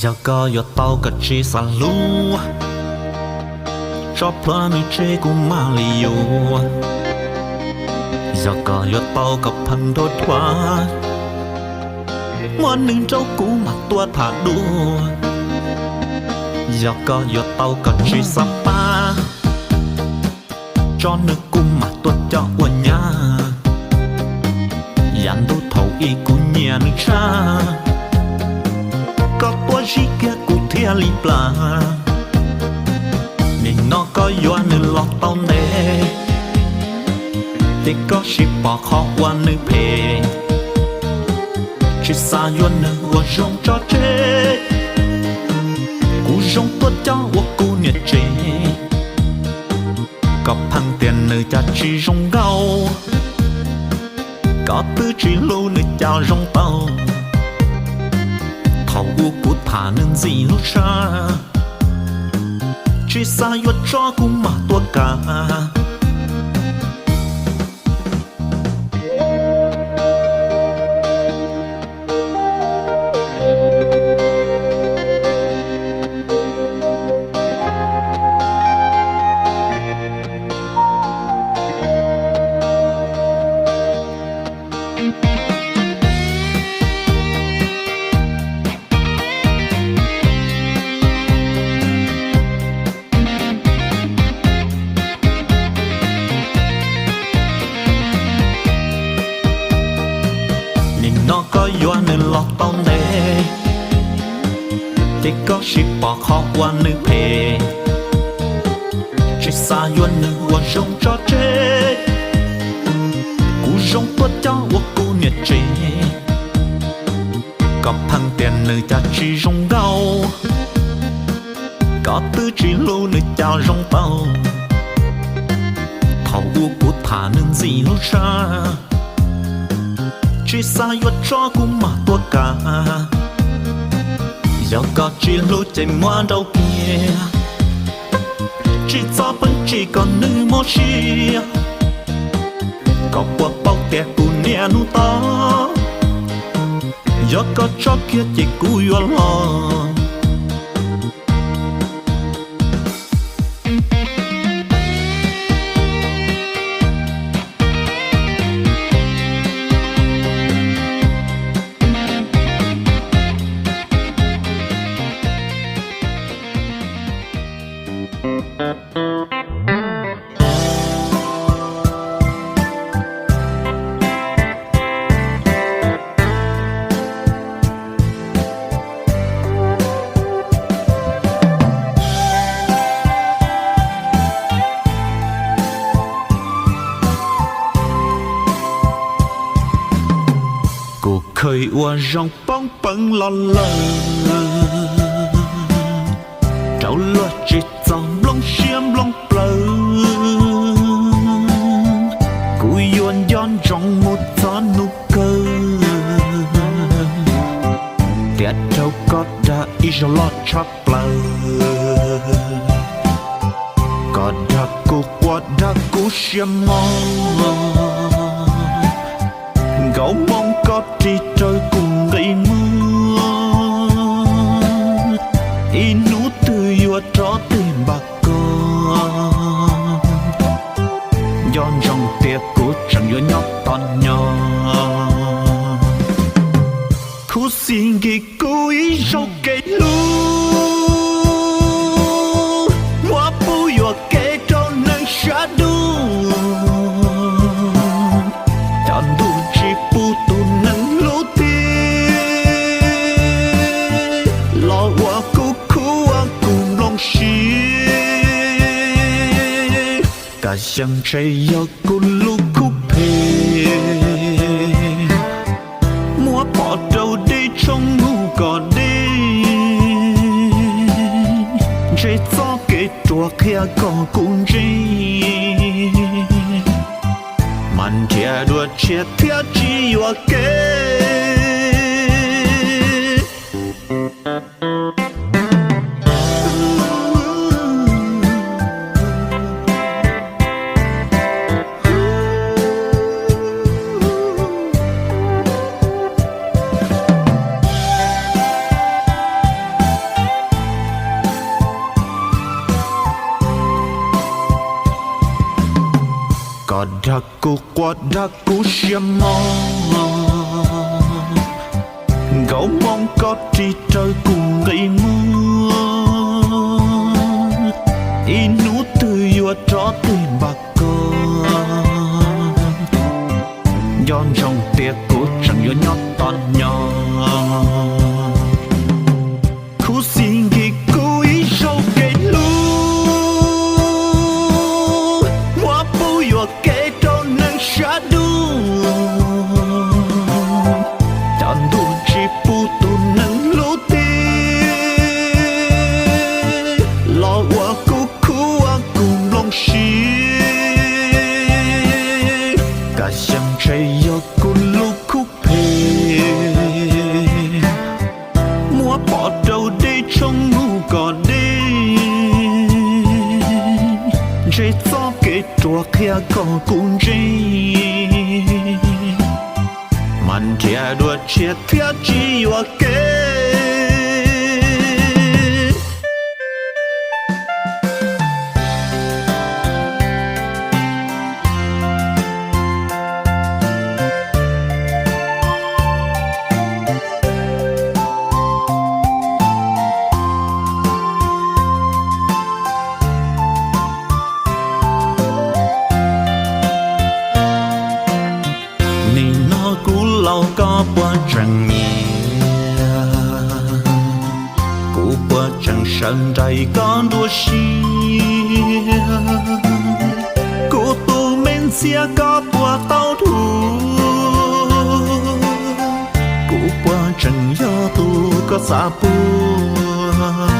Yog koj yuav tau koj tsis xav hlub, tso plhuav nws tseg kuv mam li yuav. Yog koj yuav tau koj pheej nrog dhuav, muab nws nrauj kuv mam tuaj tham dua. Yog koj yuav tau koj tsis xav pab, tso nws kuv mam tuaj coj ua nyab. Yam ntuj thaum ub kuv nyiam nws tshaj, koj tuaj zib kiag kuv thiaj li plam. Nim no koj yuav nws los tau ntev, ces koj sim pom qhov uas nws phem. Tsis xav yuav nws ua zoo tso tseg, kuv zoo tuaj coj ua kuv niam tsev. Koj pheej tias nws cas tsis zoo nkauj, koj twb tsis hlub nws cas zoo tau. Thaum ub kuv tham nws ntxim hlub tshaj, tsis xav yuav tso kuv mam tuaj kam. Nim no koj yuav nws los tau ntev, ces koj sim pom qhov uas nws phem. Tsis xav yuav nws ua zoo tso tseg, kuv zoo tuaj coj ua kuv niam tsev. Koj pheej tias nws cas tsis zoo nkauj, koj twb tsis hlub nws cas zoo tau. Thaum ub kuv tham nws ntxim hlub tshaj, tsis xav yuav tso kuv mam tuaj kam. Yog koj tsis hlub ces muab nrauj kiag, tsis txhob pheej tsim kom nws mob siab. Koj puas paub tias kuv niaj hnub tos, yog koj tso kiag ces kuv yuav los. Kuv kheev ua zoo poob peev los lawm, rau luag tsis txog nplooj siab nplooj plawv. Kuv yuav nco ntsoov mus txog hnub kawg, thiab rau koj dag ib zaug loj tshaj plaws. Koj dag kuv quaj dag kuv siab mob, nkauj moo koj ris raws kuv nqi muag, ib hnub twg yuav rov tig npam koj. Nco ntsoov tias kuv tseem yuav nyob tos nyo, khuv xim nkim kuv ib zaug kev hlub, muab pub yuam kev rau neeg sab ntuj. Cov ntuj tsis pub tus neeg hlub thiab, los ua kuv khuv ua kuv nplooj siab. Kaj xyoo ntshe yog kuv lub khuv phem, muab pov rau deb tshoob mus kom deb, ntshe txoj kev ruam qhia kom kuv ntse, mas nrhiav dua tshiab thiab tsis yuam kev. Dag kuv quaj dag kuv siab mog, nkauj Hmoob koj ris raws kuv nqi muag. Ib hnub twg yuav rov tig npam koj, nco ntsoov tias kuv tseem yuav nyob tos nyob. Khuv xim nkig kuv ib zaug kev hlub, muab pub yuam kev rau neeg sab dub. Cov ntuj tsis pub tus neeg hlub tiag, los ua kuv khuv ua kuv nplooj siab. Kav xyeem ntshe yog kuv lub khuv phem, muab pov rau deb tshoob mus kom deb. Ntshe txoj kev ruam qhia kom kuv ntse, mas nrhiav dua tshiab thiab tsis yuam kev. Nim no kuv laus koj puas tseem nyiam? Kuv puas tseem sawv nraim koj nruab siab? Kuv tus me ntxhiab koj puas tau dhau? Kuv puas tseem yog tus koj xav puag?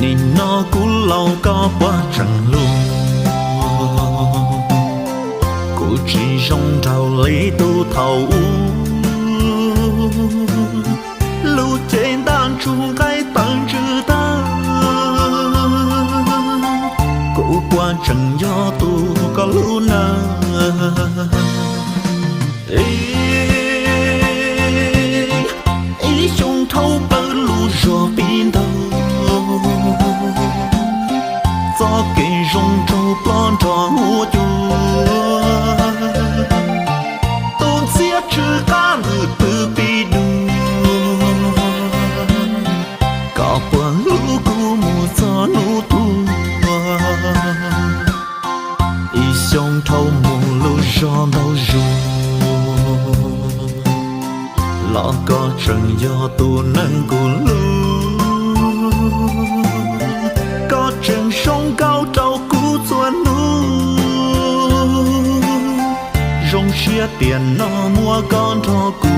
Nim no kuv laus koj puas tseem hlub? Kuv tsis zoo nraug li tus thaum ub, lub cev ntaj ntsug nqaij tawv ntsws tag. Kuv puas tseem yog tus koj hlub na? Ib xyoo dhau plaws lub zog pib ntaug, txoj kev zoo nraug plob nrog huab cua. Tus ntxhiab tsw qab nws pw pib dua, koj puas hlub kuv mus txog hnub tuag? Ib xyoo dhau mus lub zog ntau zug, los koj tseem yog tus neeg kuv hlub. Koj tseem zoo nkauj rau kuv txhua hnub, zoo siab tiam no muaj koj nrog kuv.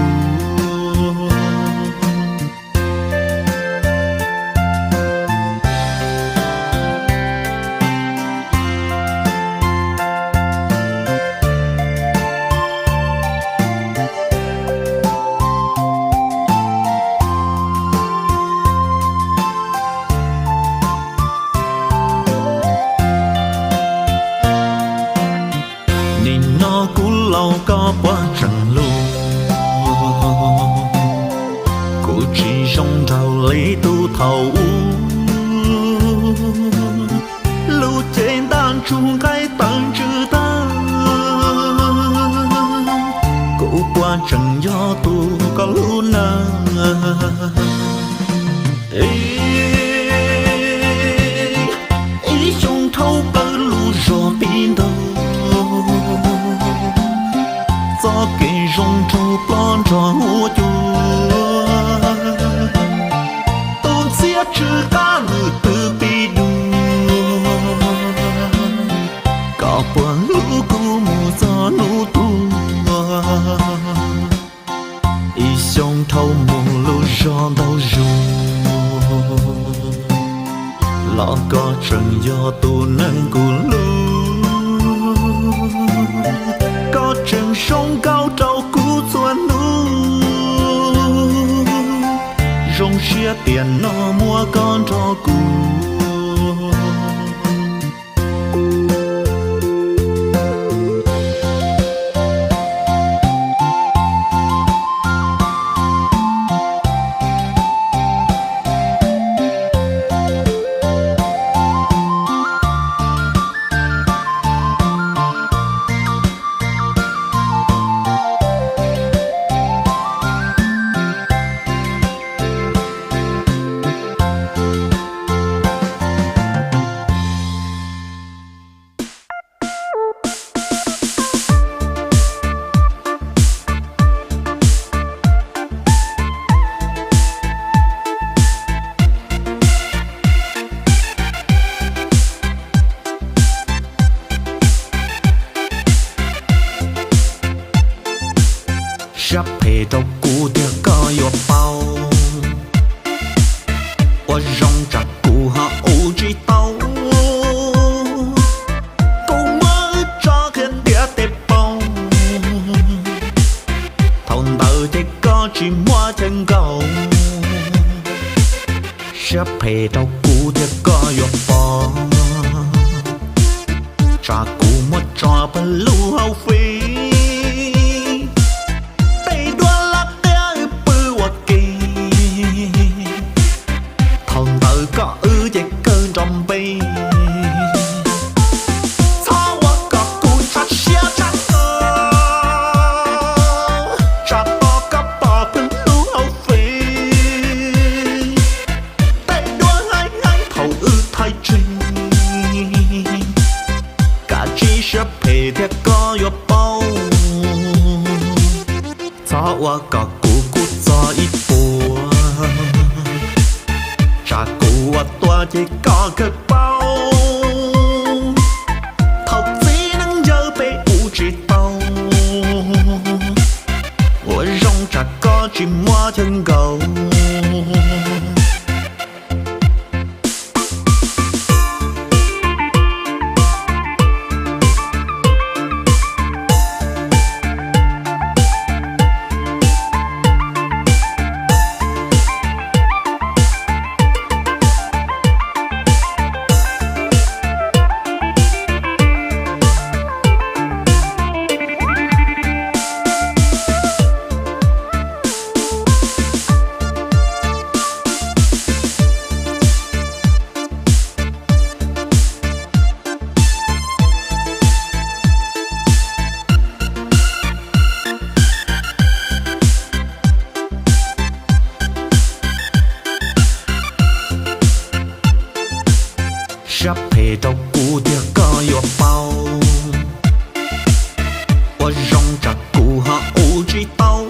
Nim no kuv laus koj puas tseem hlub? Kuv tsis zoo nraug li tus thaum ub, lub cev ntaj ntsug nqaij tawv ntsws tag. Kuv puas tseem yog tus koj hlub na? Ib xyoo dhau plaws lub zog pib ntaug, txoj kev zoo nraug plob nrog huab cua. Tus ntxhiab tsw qab nws pw pib dua, koj puas hlub kuv mus txog hnub tuag? Ib xyoo dhau mus lub zog ntau zug, los koj tseem yog tus neeg kuv hlub. Koj tseem zoo nkauj rau kuv txhua hnub, zoo siab tiam no muaj koj nrog kuv. tiag koj yuav paub. Ua zoo tsam kuv ho ua tsis tau, kuv muab wb tso qhia ntiav tej paub. Thaum ntawd ces koj tsis muaj chaw nkaum, siab phem rau kuv tiag koj yuav paub. Tsam kuv muab tso pag lub hauv fij, tej duab laj qia wb pw ua ke. Thaum ntawd koj wb ces kawg nrov npe. Txhob ua kom kuv tshaj siab tshaj to, tsam tos koj pom pag lub hauv fij. Tej duab heev heev thaum wb thaij tseg, kav tsij siab phem tiag koj yuav paub. Txhob ua kom kuv kub txog ib puas, tsam kuv ua tuaj ces koj kawg paub. Thaum txiv neeb yawg peb ua tsis tau, ua zoo tsam koj tsis muaj chaw nkaum. Siab phem rau kuv tiag koj yuav paub. Ua zoo tsam kuv ho ua tsis tau,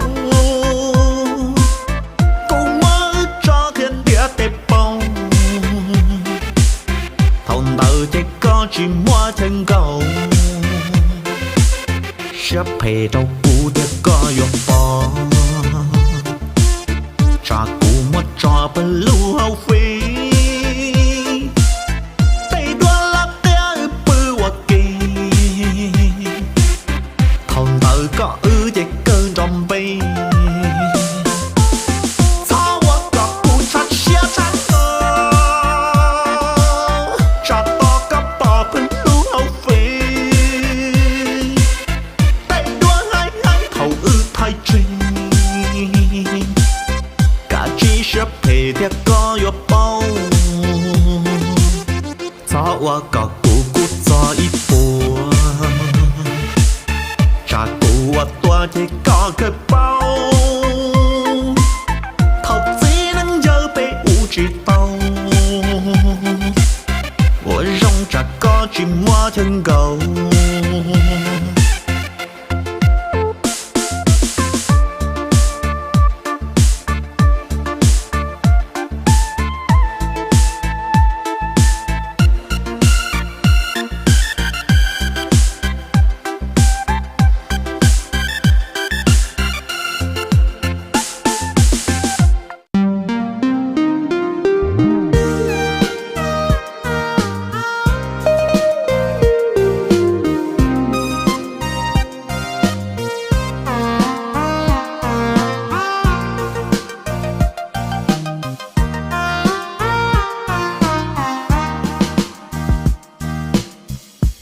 kuv muab wb tso qhia ntiav tej paub. Thaum ntawd ces koj tsis muaj chaw nkaum, siab phem rau kuv tiag koj yuav paub. Tsam kuv muab tso pag lub hauv fij, tej duab laj qia wb pw ua ke. Thaum ntawd koj wb ces kawg nrov npe. Txhob ua kom kuv tshaj siab tshaj to, tsam tos koj pom pag lub hauv fij. Tej duab heev heev thaum wb thaij tseg, kav tsij siab phem tiag koj yuav paub. Txhob ua kom kuv kub txog ib puas, tsam kuv ua tuaj ces koj kawg paub. Thaum txiv neeb yawg peb ua tsis tau, ua zoo tsam koj tsis muaj chaw nkaum.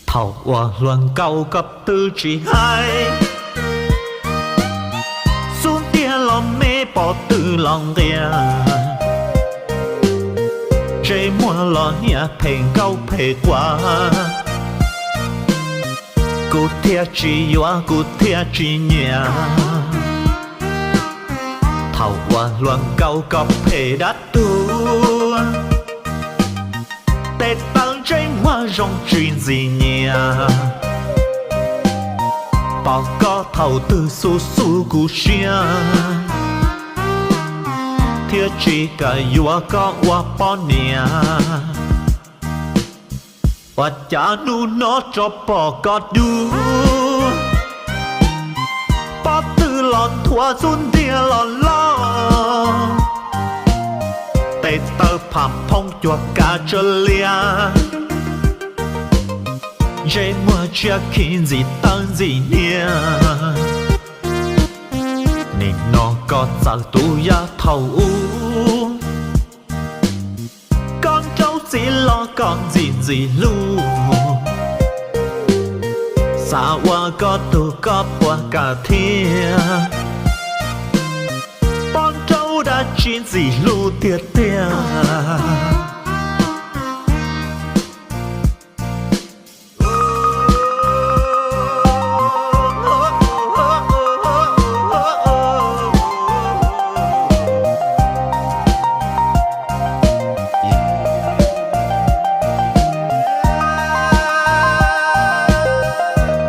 Thaum uas hluas nkauj koj twb tsis hais, xub ntiag los me pob tw los nqia, ntsej muag los hiam phem nkauj phem quas, kuv thiaj tsis yuav kuv thiaj tsis nyiam. Thaum uas hluas nkauj koj phem dab tuag, tes taw ntsej muag zoo tsis ntxim nyiam, pom koj thaum twg xub xub kuv siab, thiaj tsis kam yuav koj ua poj niam. Ua cas hnub no tso pom koj dub, pob tw los nthuav xub ntiag los loj, tes taw pham phoob cuag kav tsawv liab, ntsej muag tsiab khi ntxim tawv ntxim hniav. Nim no koj txawm tu yaj thaum ub, koj nrauj txiv los koj ntxim ntxim hlub, xav ua koj tug koj puas kam thiab, poj nrauj dab tsi ntxim hlub tiag tiag.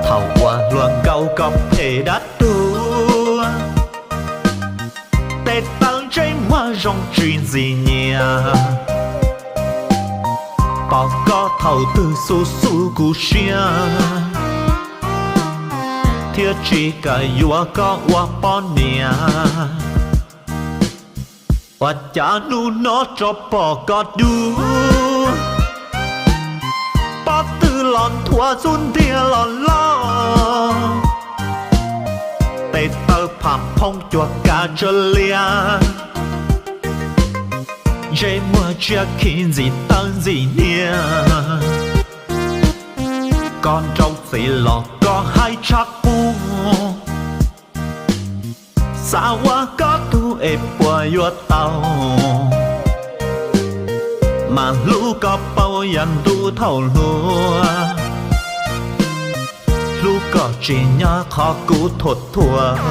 Thaum uas hluas nkauj koj phem dab tuag, tes taw ntsej muag zoo tsis ntxim nyiam, pom koj thaum twg xub xub kuv siab, thiab tsis kam yuav koj ua poj niam. Ua cas hnub no rov pom koj dub, pob tw los nthuav xub ntiag los loj, tes taw pham phoob cuag kav tsawv liab, ntsej muag tsiab khi ntxim tawv ntxim hniav. Koj nrauj txiv los koj haib tshaj qub, xav ua koj tug es puas yuav tau, mas hlub koj paub yam ntuj thaum hluas, hlub koj tsim nyog qhov kuv thuam thuam.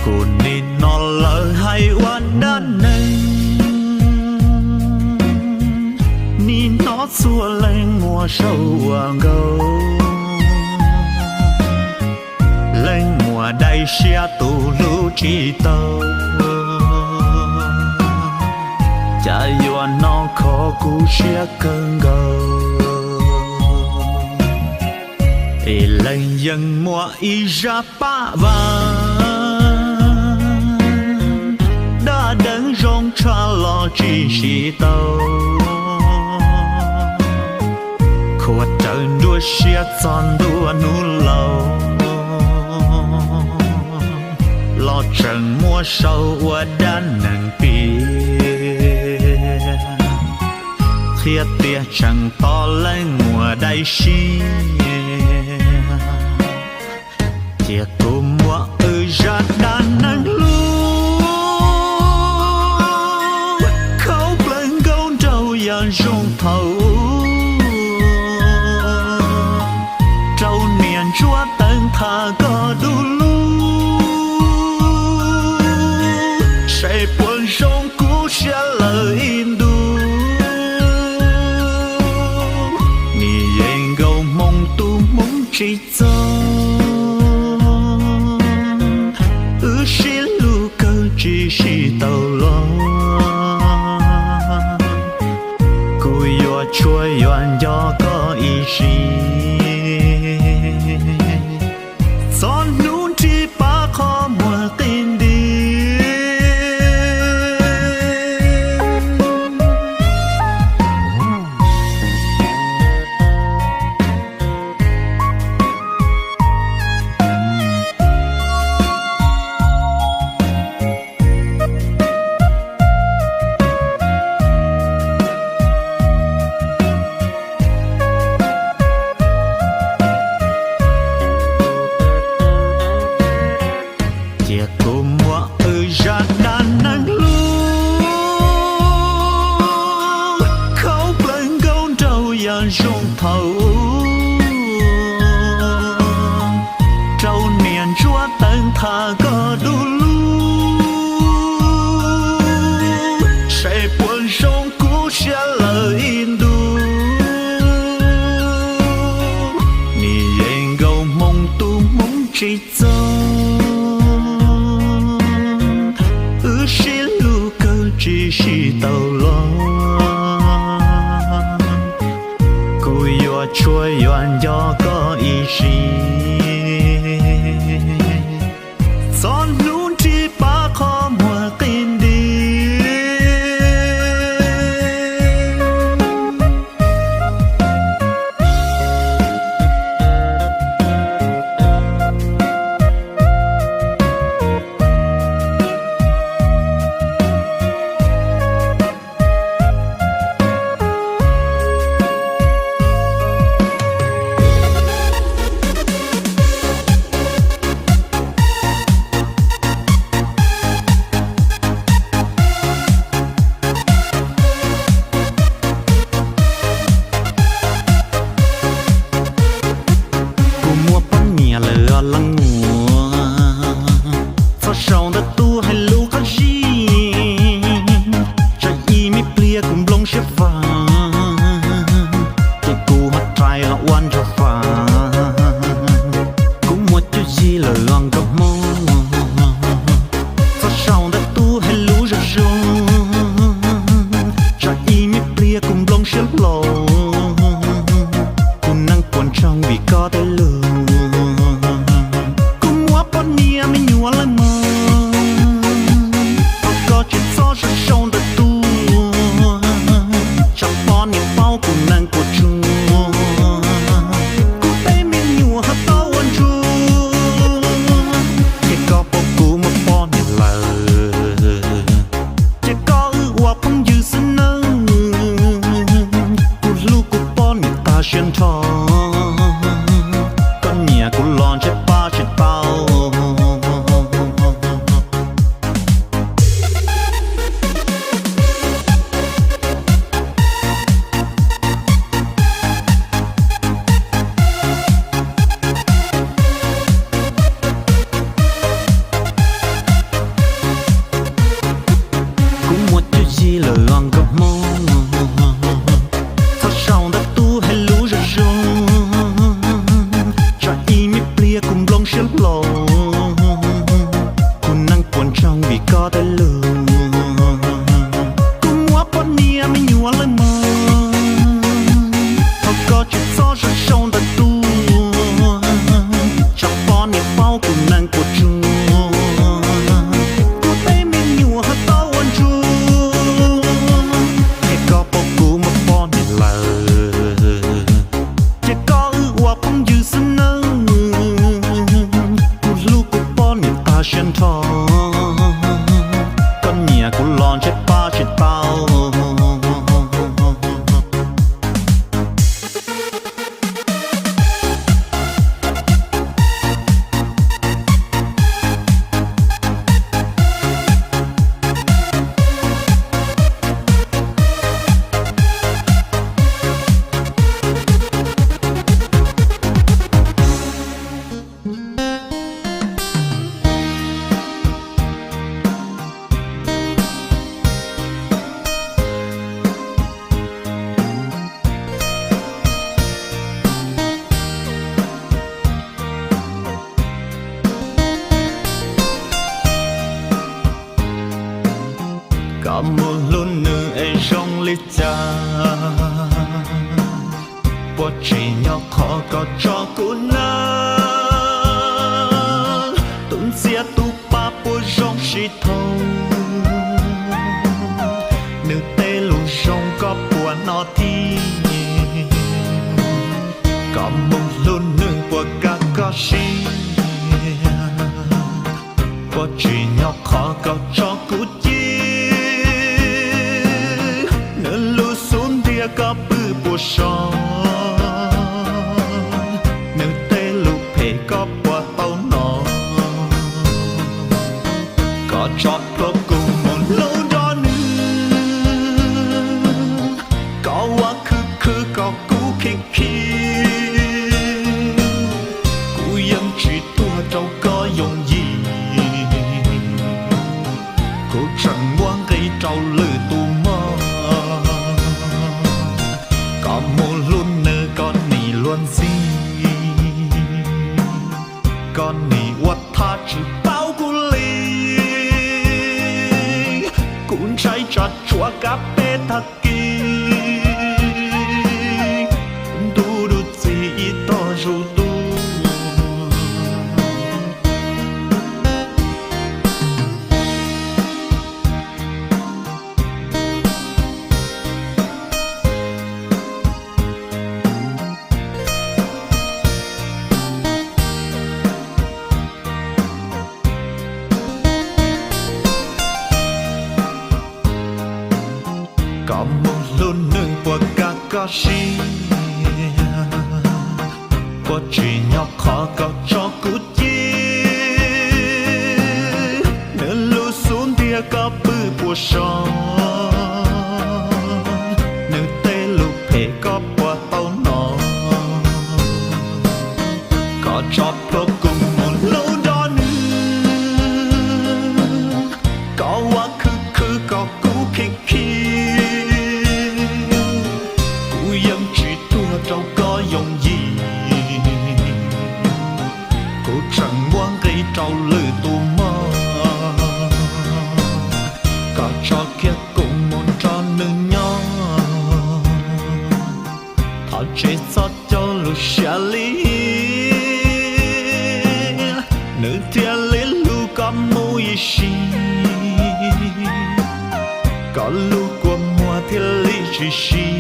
Kuv nim no lawm hais ua dab neeg, nim no txhua leej muab sau ua nkauj. Leej muam dai siab tus hlub tsis tau, cas yuav no kho kuv siab kawg nkaus. Es leej yeej muaj ib zaj pab vas, dab deev zoo tshaj los tsis sib tau. Khuav rawv nruab siab txog ntua hnub laus, los tseem muab sau ua dab neeg piav, qhia tias tseem tos leej muam dai siab. Cia kuv muab wb zaj dab neeg hlub, khaub nplees nkaus nraug yam zoo thaum ub, rau niam ntsuab teev tham koj du lug, saib puas zoo kuv siab lawm ib ntus. Nim yeej nkaus hmoo tu hmoov tsis txog, wb sib hlub kawg tsis sib tau los. Kuv yuav tshuaj yuav nco koj ib sim, txog hnub nrig pab qhov muag qi nti. Tsis txog, wb sib hlub kawg tsis sib tau los, kuv yuav tshua yuav nco koj ib sim, txhua hnub nrhiav pab qhov muag qis nti. Kuv muaj poj niam lawm os leej muam, txhob sau ntawv tuaj hais lus qab zib, tsam ib me pliag kuv nplooj siab vag, ces kuv ho rais los ua nraug vag. Kuv muaj cuab yig lawm os nkauj Hmoob, txhob sau ntawv tuaj hais lus zoo zoo, tsam ib me pliag kuv nplooj siab hlo, kuv neej puas ntsoog vim koj tej lus. Kuv muaj poj niam me nyuam lawm mog, thov koj tsis txhob sau sau ntawv tuaj, tsam poj niam paub kuv neej puas tsuaj, kuv tej me nyuam ho tau ua ntsuag. Ces koj pom kuv muaj poj niam lawm, ces koj wb ua phooj ywg xwb nawb. Kuv hlub kuv poj niam tas siab nrho, koj nyiam kuv los ntshe pab tsis tau. Kuv muaj cuab yig lawm os nkauj Hmoob, txhob sau ntawv tuaj hais lus zoo zoo, tsam ib me pliag kuv nplooj siab hlo, kuv neej puas ntsoog vim koj tej lus. Kuv muaj poj niam me nyuam lawm mog, thov koj tsis txhob sau sau ntawv tuaj, tsam poj niam paub kuv neej puas tsuaj, kuv tej me nyuam ho tau ua ntsuag. Ces koj pom kuv muaj poj niam lawm, ces koj wb ua phooj ywg xwb nawb. Kuv hlub kuv poj niam tas siab nrho, koj nyiam kuv los ntshe pab tsis tau. Koj mus hlub nws es zoo li cas? Puas tsim nyog qhov koj tso kuv neej? Tus ntxhiab tus pab puas zoo sib thooj? Nws tej lus zoo koj puas hnov thiab? Koj mus hlub nws puas kav koj siab? Puas tsim nyog qhov koj tso kuv cia? Nws lub xub ntiag koj pw puas so? Nws tej lus phem koj puas tau hnov? Koj tso plhuav kuv mus hlub nrog nws, koj ua khwv khwv kom kuv khib khib. Kuv yeej tsis tuag rau koj yooj yim, kuv tseem muab nqi rau lwm tus mog. Koj mus hlub nws koj nim luag ntxhi, Koj nim ua thaj tsis paub kuv li, kuv ntshai tsam tshuav kab peb tag kis, ntuj dub txig ib tog zus dub. Koj mus hlub nws puas kam koj siab, puas tsim nyog qhov koj tso kuv ci. Nws lub xub ntiag koj pw puas so, nws tej lus phem koj puas tau hnov. Koj tso plhuav kuv mus hlub nrog nws, koj ua khwv khwv kom kuv khib khib. Kuv yeej tsis tuag rau koj yooj yim, kuv tseem muab nqi rau lwm tus mog. Koj tso kiag kuv mus nrog nws nyob, thov tsis txhob coj lus siab li, nws thiaj li hlub koj mus ib sim, koj lub kua muag thiaj li tsis siv.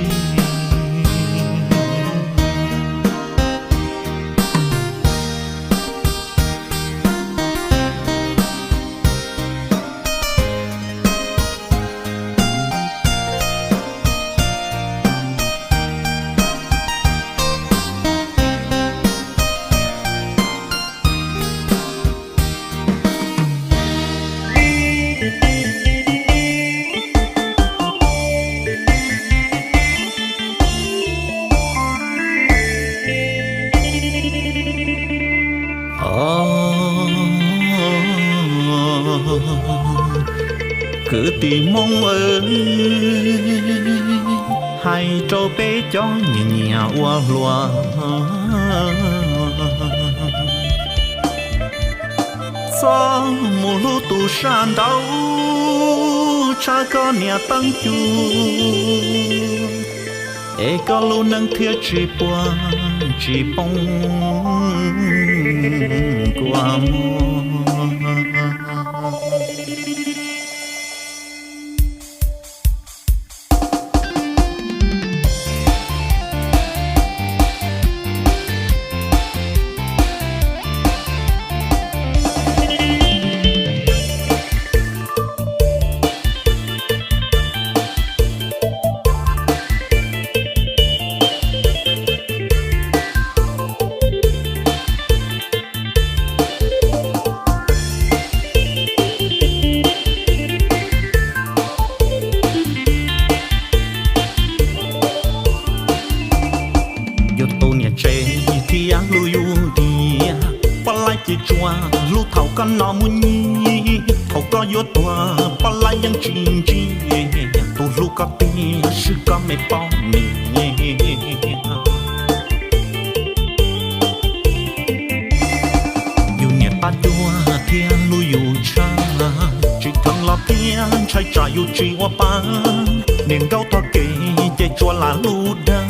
Kwv tij Hmoob aw, hais rau peb cov nyiam nyiam ua hluas, txhob mus hlub tus sab nraud, tshaj koj niam teeb cu, es koj lub neej thiaj tsis puas tsis poob kua muag. Yus tus niam tsev thiaj hlub yus tiag, poj laib ces tsuas hlub thaum koj no muaj nyiaj, thaum koj yuav tuag poj laib yeej tsis ntsia tus hlub koj tiag, swb koj me poj niam. Yus niam pab cuag thiaj hlub yus tshaj, tsis kheev los thiab ntshai tsam yus tsis ua pa, niam nkauj tog kev ces tsuas lam hlub dag,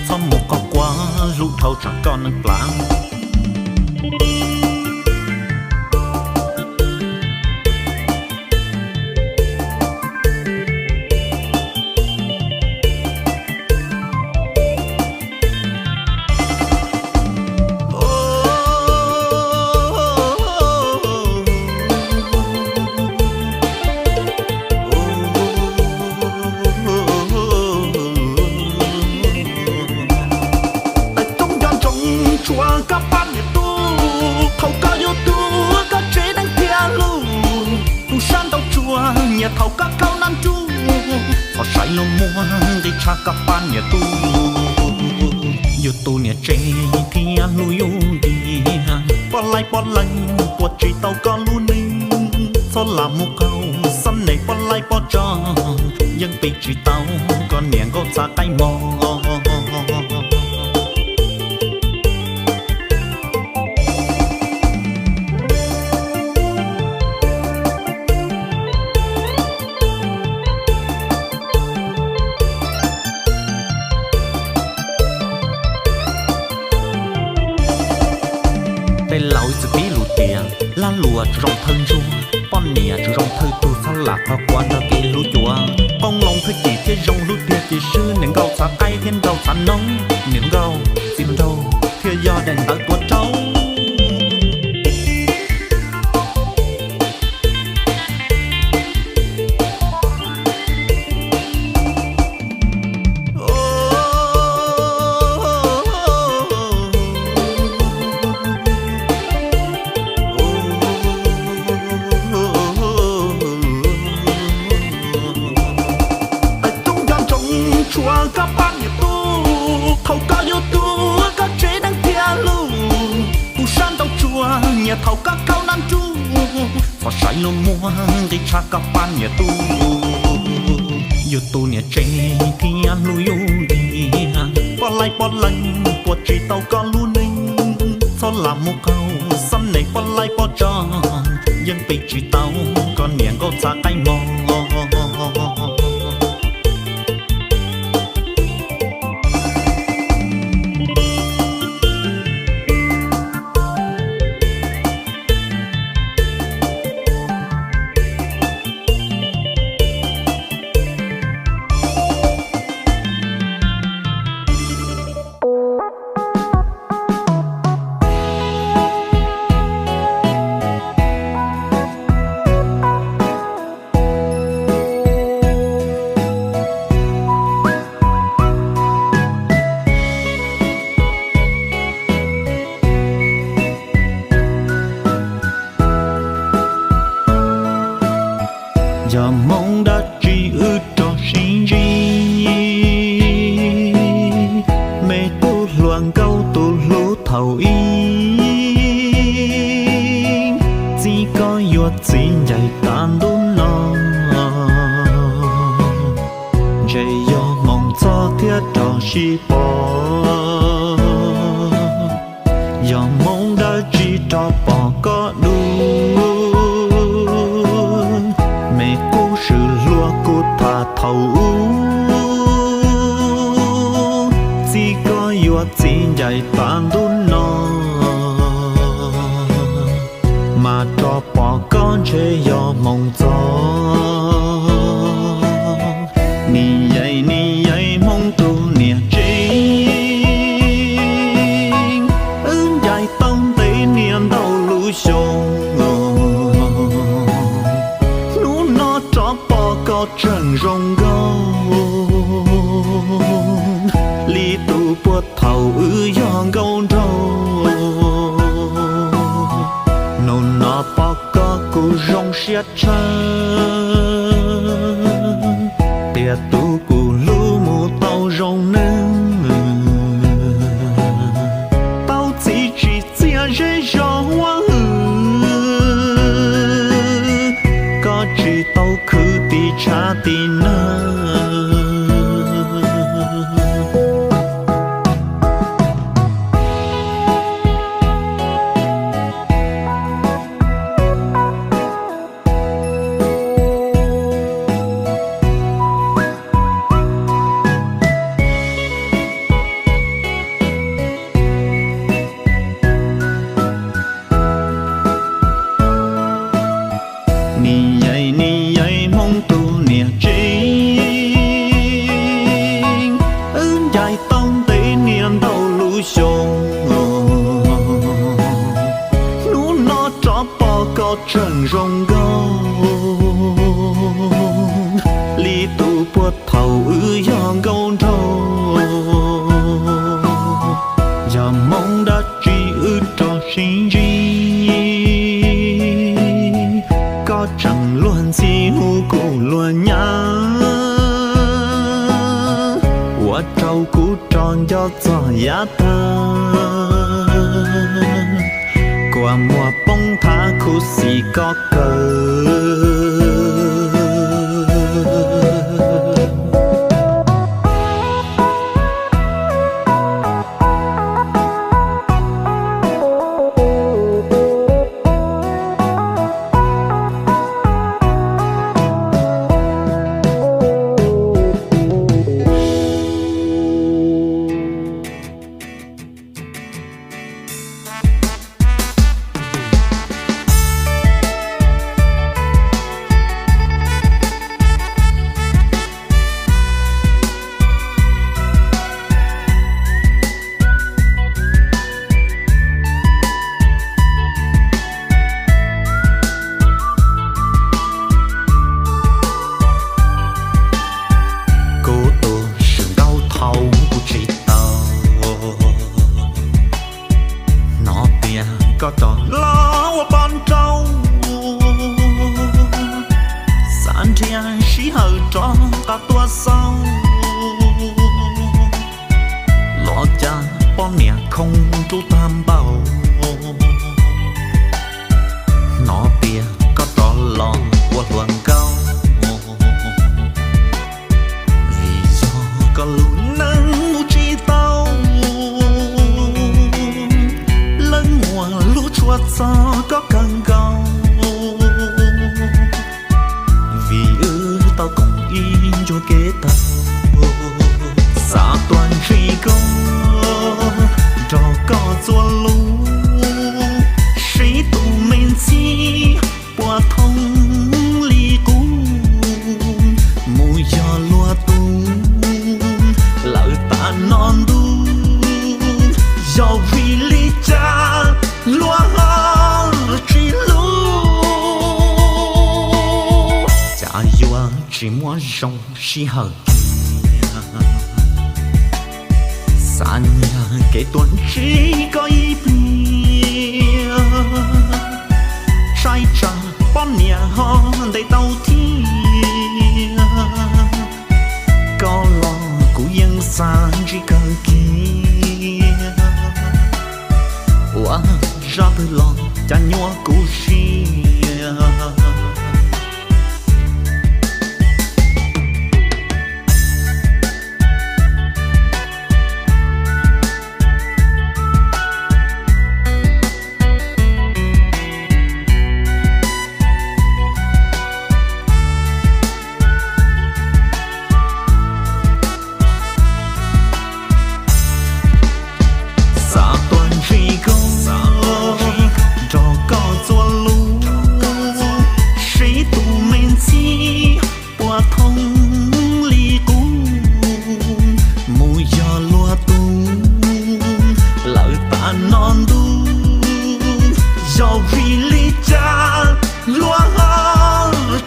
txhob mus qog kua hlub dhau tsam koj neeg plav. Tais tub nco ntsoov tshuav koj pab niam tub, thaum koj yuav tuag koj tsev neeg thiaj hlub, tus sab nraud tsuas nyiam thaum koj khaub nab nruj, txhob saib luag muag nqi tshaj koj pab niam tub. Yus tus niam tsev thiaj hlub yus tiag, poj laib poj laib puas tsis tau koj lub neej, txhob lam mus qaug xab nes poj laib poj tso, yeej pib tsis tau koj niam nkauj txav qaib mog. Hauv ib txwm pib lus tias, lag luam tsuas zoo thawj ntsuag, poj niam tsuas zoo thawj tug, txhob lam qhov quav nrog kev hlub cuav. Qoob loo thawj cim thiaj zoo hlub tiag, ces swb niam nkauj txhav qaib thiab nraug txhav noob, niam nkauj txiv nraug thiaj yog daim ntawv tuav rau. Tub nco ntsoov tshuav koj pab niam tub, thaum koj yuav tuag koj tsev deev thiab lug. Kuv sab nraud tsuas nyiam thaum koj khaub nab nruj, txhob saib luag muag nqi tshaj koj pab niam tub. Yus tus niam tsev thiaj hlub yus tiag, poj laib poj leeg puas tsis tau koj lub neej. Txhob lam mus qaug xab nees poj laib poj tso, yeej pib tsis tau koj niam nkauj txhav qaib mog. Yog hmoov dab tsi wb rov sib ntsib, me tub hluas nkauj tus hlub thaum ub, txij koj yuav txiv ncaim tas ntuj no, ntshe yog hmoov txog thiab rov sib pom. Yog hmoov dab tsi rov pom koj dub, me tub swm hluas kuv tham thaum ub, txij koj yuav txiv ncaim tas ntuj no, mas rov pom koj ntshe yog hmoov txog. Nim yaim nim yaim hmoov tus niam tsev, wb ncaim tau ntev niaj ntau lub xyoo, hnub no rov pom koj tseem zoo nkauj li tus puag thaum wb yog nkauj nraug. Hnub no pom koj kuv zoo siab tshaj, tias tus kuv hlub mus tau zoo neeg, tau txiv tsis txiaj zej zog huab hwm, koj tsis tau khwv tim tshav tim nag. Nim yaim nim yaim hmoov tus niam tsev, wb ncaim tau ntev niaj ntau lub xyoo, hnub no rov pom koj tseem zoo nkauj li tus puag thaum wb yog nkauj nraug. Yog hmoov dab tsi wb rov sib ntsib, koj tseem luag ntxhi hu kuv luag nyab, ua rau kuv rov nco txog yav tag, kua muag poob thav khuv xim koj kawg. koj rov los ua poj nraug, xav nrhiav sij hawm rov qab tuaj xauj, los cas poj niam khoov rub tag npaum. Hnov tias koj rov los ua hluas nkauj, vim yog koj lub neej mus tsis tau, leej muam hlub tshua txog koj kawg nkaus, vim wb tau koom ib ncua kev taug, xav tuaj ntsib koj, nrog koj txuas lus, sib tus me ntxhi puas thooj li qub, mus yog luag tus lawm tas no ntuj, yog vim li cas luag ho tsis hlub, cas yuav tsis muaj zoo sij hawm tiag, xav nyiag kev tuaj ntsib koj ib pliag, tshaib tsam poj niam ho ntes tau thiab, koj los kuv yeej xav ntsib kawg kiag, ua zaj twg los cas nyuaj kuv siab. Xav tuaj ntsib koj, nrog koj txuas lus, sib tus me ntxhi puas thooj li qub, mus yog luag tus lawm tas no ntuj, yog vim li cas luag ho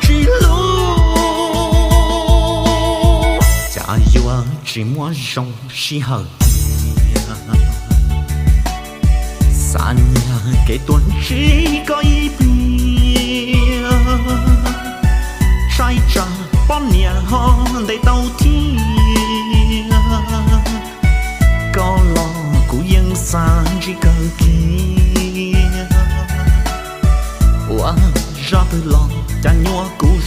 tsis hlub, cas yuav tsis muaj zoo sij hawm tiag, xav nyiag kev tuaj ntsib koj ib pliag, tshaib tsam poj niam ho ntes tau thiab, koj los kuv yeej xav ntsib kawg kiag, ua zaj twg los cas nyuaj kuv